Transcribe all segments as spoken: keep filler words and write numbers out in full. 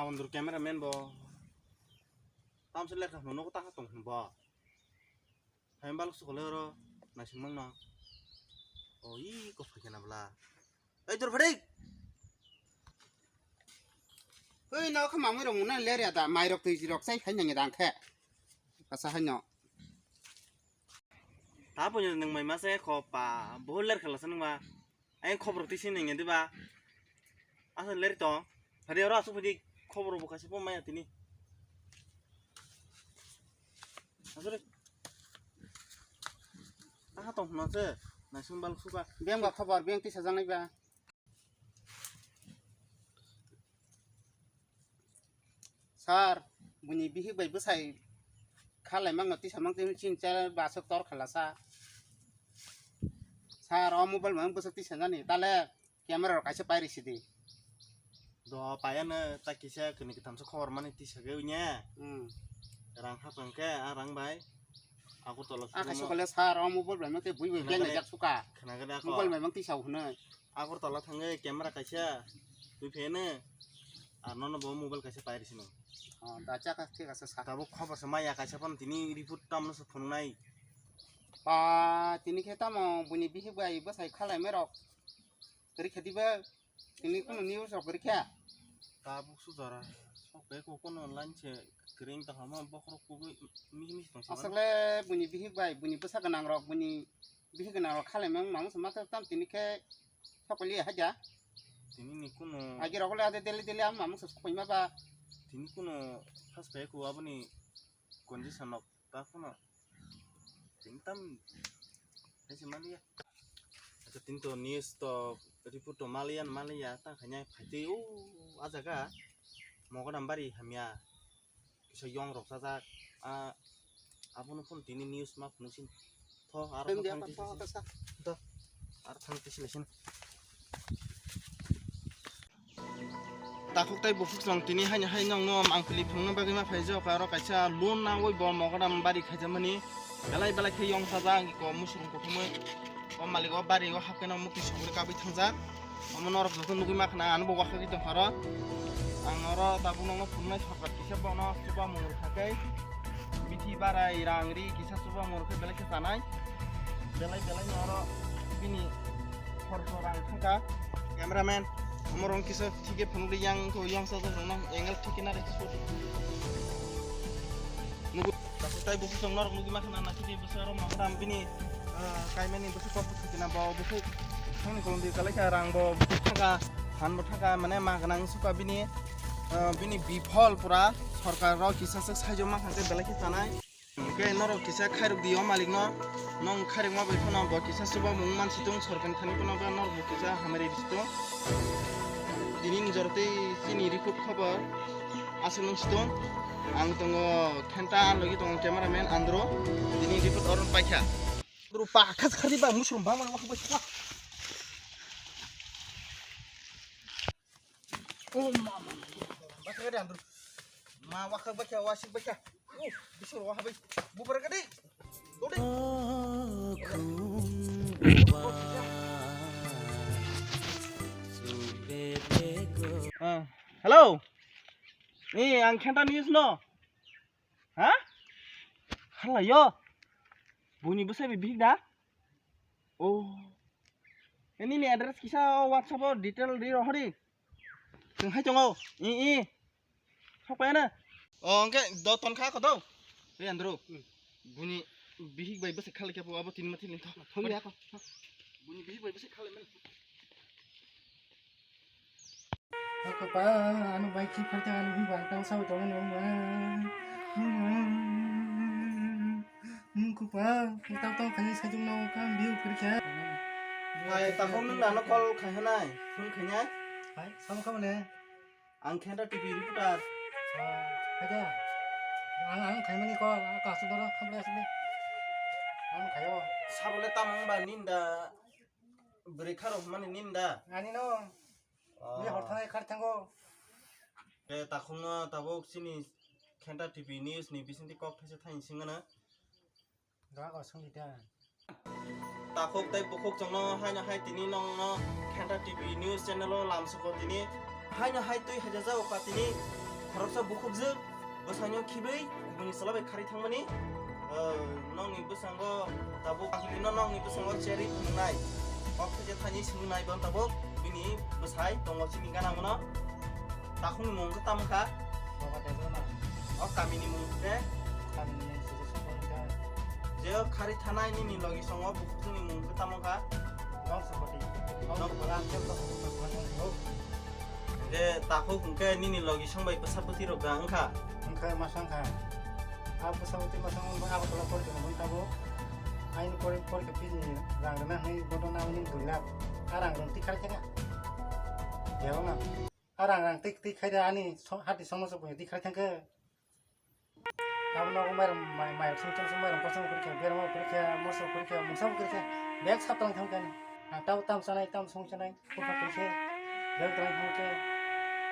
Ondur cameraman bo. Tamse lekha hwnwi nogo taha tong hwn bo. Hai balok sukole oro naising mangno. O i ko phai khena bla. Ei dur phai. Oi no kha mamui rok muna ler ya da mai rok twi rok sai khai nang ya dang khe. Kasa hai no. Ta punya nang mai mase kho pa bo ler khala sa nang ma. Ai khobor twi sini nge diba? Asa leri tong. Phadi oro asuk phadi khobor bo kaisa pon maya tini. Asuk re. Aha tong hwnase. Naising bal suka. Beng ba khobor beng tisa jangnai ba. Sir, buini bihik bai bwsai khalai mangno tisa mang tini chin chel baswk tor khala sa. Sir, o mobile mang bwswk tisa jani tale camera rok kaisa pairi sidi. Do payano ta kisa kini kitamsa khobor mani tisa ge unya. Hmm. Rang hapang ke a rang bai. Agartala. Aka sukale sir o mobile bai mang te bui bai beng jak suka. Khna gada ko. Mobile bai mang tisa hwnwi. Agartala thangwi camera kaisa twi phene ar nono bo mobile kaisa pairi sino. Oh, da chakha thik ase sa. Tabuk khobor se maya kaisa pon tini report tamno se phunuknai. Pa tini khe tamo buini bihik bai bwsai khalai mai rok. Kari khati ba tini kono news rok kari kha. Tabuk su jora. Sok be ko kono line se kring ta hama bokhorok kubui mih mih tong se. Asakle buini bihik bai buini bwsa gwnang rok buini bihik gwnang rok khalai mang mang se mata tam tini khe. Sokoli haja. Tini ni kuno. Agi rokole ade deli deli am mamung sus koi ma ba. Tini kuno first pay ko aboni condition nok ta kuno. Tini tam. Hesi maliya. Acha tini to news to report to maliya maliya ta khanya phaiti o ajaga. Mogodam bari hamya. Kisa yong rok sajak. A, abono phone tini news ma phunuk sin. Tho, aro Tini thang dia tisi pa sin. Kasa. Tho, aro thang tisi lesin. Takhuk tai bukhuk song tini haino hai nongno mangpili phunukna bagwi ma phaijak. Aro kaisa loan nangwi bo mogodam bari khaijamani. Belai belai khe yong sajak, ko musung kuthumwi. O malik o bari o hapkhe no mukti sugri kabwi thangjak. Omo norok joto nugwi makhna, ano bo wakhagwi tongpharo. Ang oro tabuk nokno phunuknai sorkar kisa bono chuba mung rwkha khe. Bithi barai rang ri kisa chuba mung rwkhe belai khe chanai. Belai belai no oro bini khoroksa rang thangkha. Cameraman, omo rong kisa thike phunukdi yang ko yang sajak rokno angle thike na rikhe. Nugo, takhuk tai bukhuk song norok nugwi makhna na kiti bwswk oro makhram bini, ah, kaimani bwswk kok bwswk kina bo bwswk thangni kolom di kalai kha rang bo bwswk thangkha phan bo thangkha mane ma gwnang suka bini, ah, bini biphol pura sorkar rok kisa swk saijo makhna tei belai khe chanai. Hwnkhe norok kisa khairok di o malik no, nong khairok ma bai phano bo kisa chuba mung mansi tong sorkar thani phano ba norok bo kisa hamari risi tong. Tini ni jora tei chini report khobor. Aswk nung si tong. Ang tongo Khenta, ang logi tongo cameraman Andro. Tini report oron paikha. Andro pa khas khari ba musrum ba mani wakha bai. Oh, ma, ma, ma, ma, ma, ma, Andro. Ma wakha bai kha, wasik bai kha. Oh, bisur wakha bai. Bubar gadi. Dodi. Ah, hello. Ni ang Khenta news no. Ha? Hala yo. Buni bwsai bi bihik da? Oh. Nini address kisa o WhatsApp o detail ri rohori. Tong hai tongo. I, i. Sok payana. O, angke do ton kha ko do. Ei Andro. Hmm. Buni bihik bai bwsai khali khe abo tin ma thilin tho. Thong ya ko. Buni bihik bai bwsai khali men. Ako pa, ano bai ki pharta ano bi bang tang sao tong no ma. Ko pa, tang tang khai sai tong no ka bi u pharta. Hai, ta phone nang ano call khai hanai, phone khai nai. Hai, sao ka mane. Ang Khenta T V reporter. Ah, khaja. Ang, ang khaimani ko, ang kasu doro khamle asli. Ang khayo. Sabole tamang ba ninda. Bwrwi kharo hwnmani ninda. Ani no. Oh. Ni hor thanai khar thango. Te takhungno tabuk chini Khenta T V news ni bisingtwi kok thaisa thaini singano. Ga ga songdi ta. Takhuk tei bukhuk chwngno haino hai tini nongno Khenta T V news channel o lamsuko tini. Haino hai twi hajajago ka tini. Khoroksa bukhukjwk bwsano khibwi kubuni chwla bai kharwi thangmani, ah, nokni bwskango tabuk no nokni bwskango cherwi phunuknai. Kok thaicha thaini swngwi nai bo tabuk bini bwsai tongo chini gana mano. Takhukni mung khe tamo kha? Baba Debbarma. O kamini mung khe? Kamini mung Sujit Sopon kha. Je o kharwi thanai nini logi songo bukhukni mung khe tamo kha? Dongsopati. Dong- Dongsopati. Hwnkhe takhuk hwnkhe nini logi song bai bwsapati rok da wngkha? Wngkha, masa wngkha. A bwsapati masa wngkha, Agartala porikha rwmani tabuk. Aini pori-, porikha fees ni rang rwna hwnwi bono nangmani dui lakh. A rang rwng twi kharwi thangkha. Debbarma. A rang rang twi, twi khaida ani so-, hati somoso buini twi kharwi thangkha. Abo nogo mairum, mai, mai sung sung sung mairum kosong kwrwikha, berma kwrwikha, moso kwrwikha, mungsa kwrwikha. Bek sap tong thangkha ani. Ang tabo tam sanai, tam sung sanai, kupha kwrwikha. Bek tong thangkha.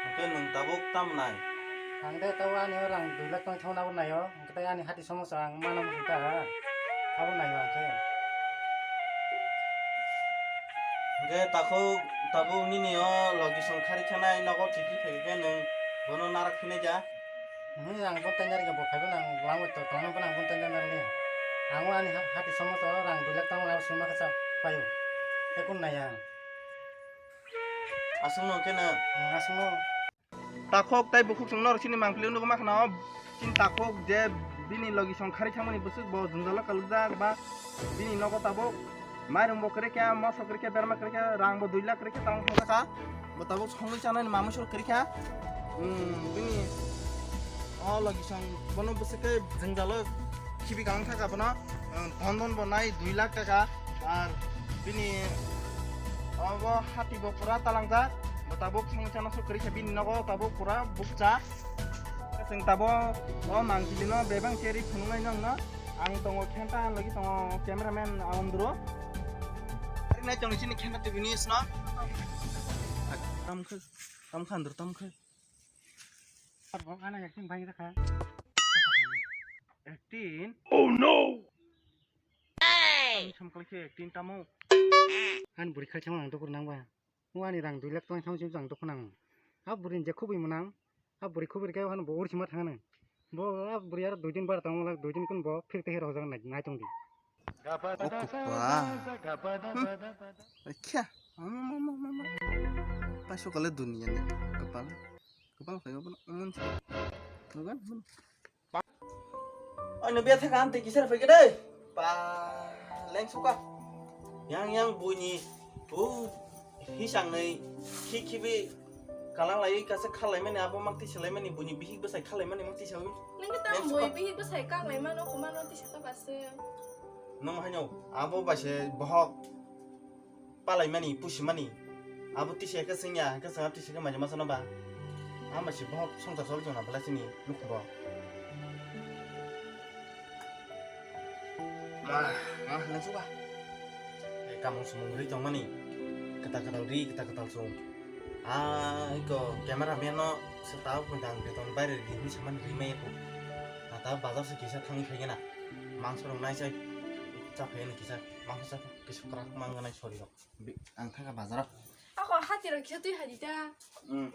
Hwnkhe nwng tabuk tam nai? Ang de tabo ani o rang dui lakh tong thangna abo naio. Hwnkhe tei ani hati somoso ang mana muchung ta ha. Abo naio ang khe. Hwnkhe takhuk tabuk nini o logi song kharwi khanai nogo kiphil phai khe nwng bono narak phinai ja? Hwnwi ang bo tanya rwgya bo phaibo nang langwi to tongno bo nang bo tanya narwgya. Ang ani ha-, hati somoso rang dui lakh tamo abo sima kasa paio. Ekun naya. Aswkno khe no? Ang aswkno. Takhuk tai bukhuk chwng norok chini mangpili wngwi ma khna o chini takhuk je bini logi song kharwi thangmani bwswk bo jwngjalo kalokjak ba bini nogo tabuk mairum bo kwrwi khe, moso kwrwi khe, berma kwrwi khe, rang bo dui lakh kwrwi khe, tamo thangjakha. Bo tabuk songwi chanani mamung sor kwrwi kha. Hmm, bini o logi song bono bwswk khe jwngjalo khibi kalang thangkha bono, hmm, thon thon bo nai dui lakh taka. Ar bini obo hati bo pura talangjak. Bo tabuk songwi chana sor kwrwi kha bini nogo tabuk pura bukcha. Chwng tabuk o mangpili no bebak cherwi phunuknai nokno. Ang tongo khenta, ang logi tongo cameraman Andrew. Ari nai tongo chini khenta T V news no. Tam khe, tam khe Andrew, tam khe. Bo ana acting bhai kha. Acting? Oh no! Sam khe acting tamo. Ani buri khai thang ang dokur nang ba. Mo ani rang dui lakh tong thang jang dokur nang. A buri je khubui manang. A buri khubui khe hano bo ursi ma thang nang. Bo a buri ar dui din bar tong lak dui din kun bo phir te hero jang nai tong di. O kupa. Hmm. Kya? Mama, mama, mama. Paso kale dunia ni. Kepala. Kepala kayo pun. Amun. Bukan? Ano biya thaka ante kisar phai kede. Pa leng suka. Yang yang buini. Bu hisang nei. Khi khi bi kalang lai kasa khalai mani abo mak ti selai mani buini bihik bwsai khalai mani mak ti selai. Nang kita Yang bui suka. Bihik bwsai kang lai mano kuma no ti saka base. Nang hai no abo base bohok. Palaimani, pusimani. Abo tisa khe sengya, hwnkhe chwng tisa khe maija masa no ba. Ama si bohok songsar sol jona belai sini nukhungo. Ma, ma, nang suka. Eh, kamung sumung ri tongmani. Kata kata ri, kata kata sung. Ah, iko camera man no se tao pun dang beton baire ri ni saman ri mai ko. Ata bazar se kisa thang phai gena. Mangso rong nai sai. Cha phai ni kisa. Mangso cha kisa krak mang nai sori rok. Bi-, ang thangkha bazaro. Ako hati rok khe twi hai di da. Hmm.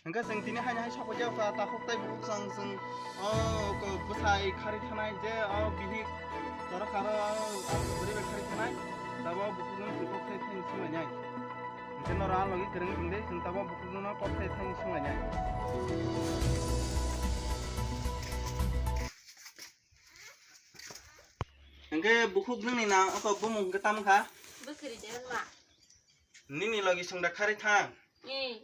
Hwnkhe chwng tini haino hai sokphaikha, takhuk tei bukhuk chwng, chwng, o, ko bwsai kharwi thanai je, o, bihik, chorok karo, o, bwrwi bai kharwi thanai, tabo bukhukno chwng kok thai thani swnglainai. Hwnkhe norok a logi kwrwng tong de, chwng tabo bukhukno kok thai thani swnglainai. Hwnkhe bukhuk nwngni nang oko bumung hwnkhe tamo kha? Bwkhwrwi de wngma. Nini logi song da kharwi thang? Ee.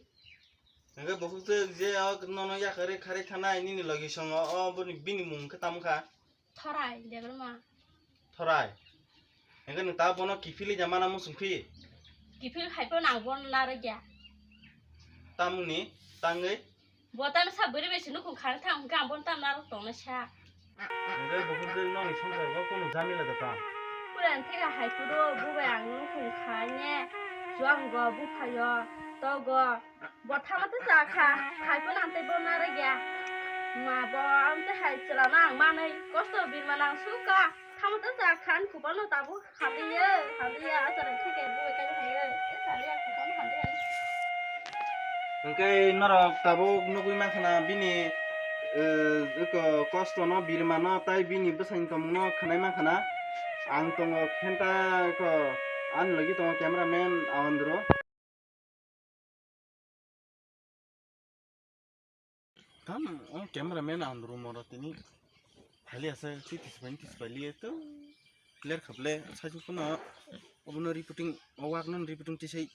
Hwnkhe bukhuk twi je o nono yakarwi kharwi thanai nini logi song o, o boni, bini mung hwnkhe tamo kha? Thorai, Debbarma. Thorai. Hwnkhe nwng ta bono kiphilwi ja mana muchung phi? Kiphil hai phano ang bono narwkya. Tamoni tangwi? Bo tamo sa bwrwi bai se nukhung kharwi thang hwnkhe ang bono tamo narwk tongnai sa. Hwnkhe bukhuk twi nokni songsar o kunu jamila da tong? Puran theka hai phuru bo bai ang nukhung khaine, chuango, buphaio, togo. Bo tamo tei cha kha, hai phano ang tei bo narwkya. Ma bo ang tei hai chwla no ang manwi kosto birma nang sukha. Tamo tei cha kha, ani kupano tabuk hamliya, hamliya, achara theke bo bai kaibo hai, e cha liya kupano hamliya. Hwnkhe norok tabuk nugwi mankha na bini, eh, eko kosto no, birma no, tai bini bwsani tongmung no khwnai mankha na. Ang tongo khenta eko ani logi tongo cameraman Awandro. Tamo o cameraman Andrew Moro tini phali asa twi tisbaini tisbali to clear khaple saju kono obono reporting o wak non reporting tisai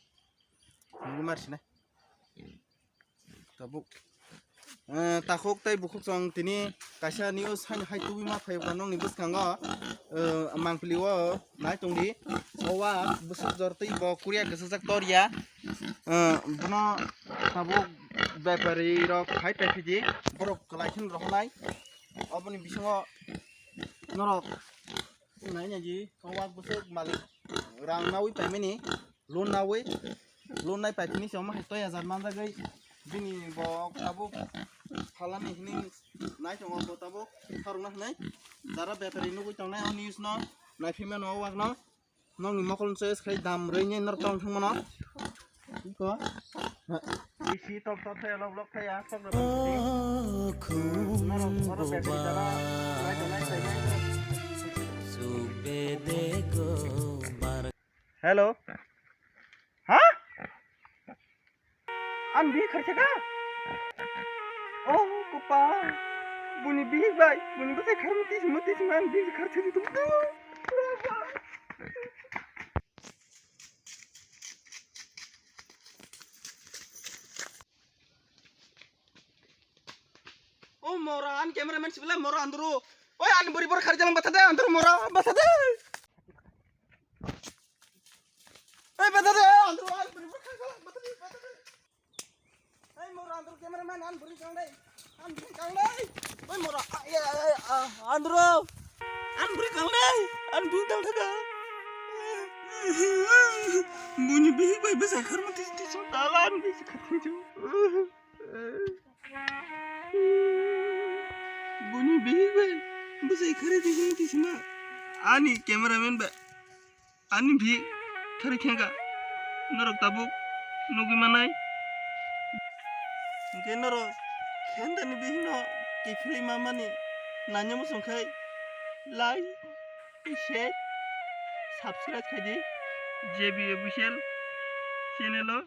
nungwi marsinai tabuk. Eh, takhuk tei bukhuk chwng tini kaisa news haino hai tubui ma phai ba nokni bwskango, eh, mangpili o nai tongdi. O wak bwswk jor tei bo kuria kwchajak tor ya. Eh, bono tabuk bepari rok hai paiphi di, borok kwlai kheno rohornai. Oboni bisingo norok nai nai di, o wak bwswk malik rang naui paimani. Loan naui, loan nai paithini se omo hai toi hajar manjagwi bini bo tabuk phalani hini nai tongo bo tabuk sarukna hinwi jara bepari nugwi tongnai o news no naiphi mano o wak no nokni mokol se khai dam rwi ni nor tong thang mano iko isi tok tok thaya lok lok thaya sok rok norok norok bepari jara nai tongnai sai Hello. Ha? An bihik kharsa ka? Oh, kopa. Buni bihik bai, buni bwsai kharma tisi ma tisi ma an bihik kharsa di tum. Oh, mora, an cameraman sibila mora andro. Oi, an buri bor kharsa lang bata de andro mora, bata de. Ei, bata de, andro, an buri bata de, bata de, bata de. Ei, mora, andro, cameraman, an buri kang dei. An buri kang dei. Oi, mora, a, ya, ya, ya, a, andro. An buri kang dei. An buri kang dei. Buni bihik bai bwsai kharma tisi tisi dala an bihik kharma tisi. Buni bihik bai bwsai kharwi tongmani tisima ani cameraman bai ani bihik kharwi thangkha norok tabuk nugwi manai. Hwnkhe norok khendani bihikno kiphilwi mamani nanya muchung khai like, share, subscribe khaidi J B official channel o.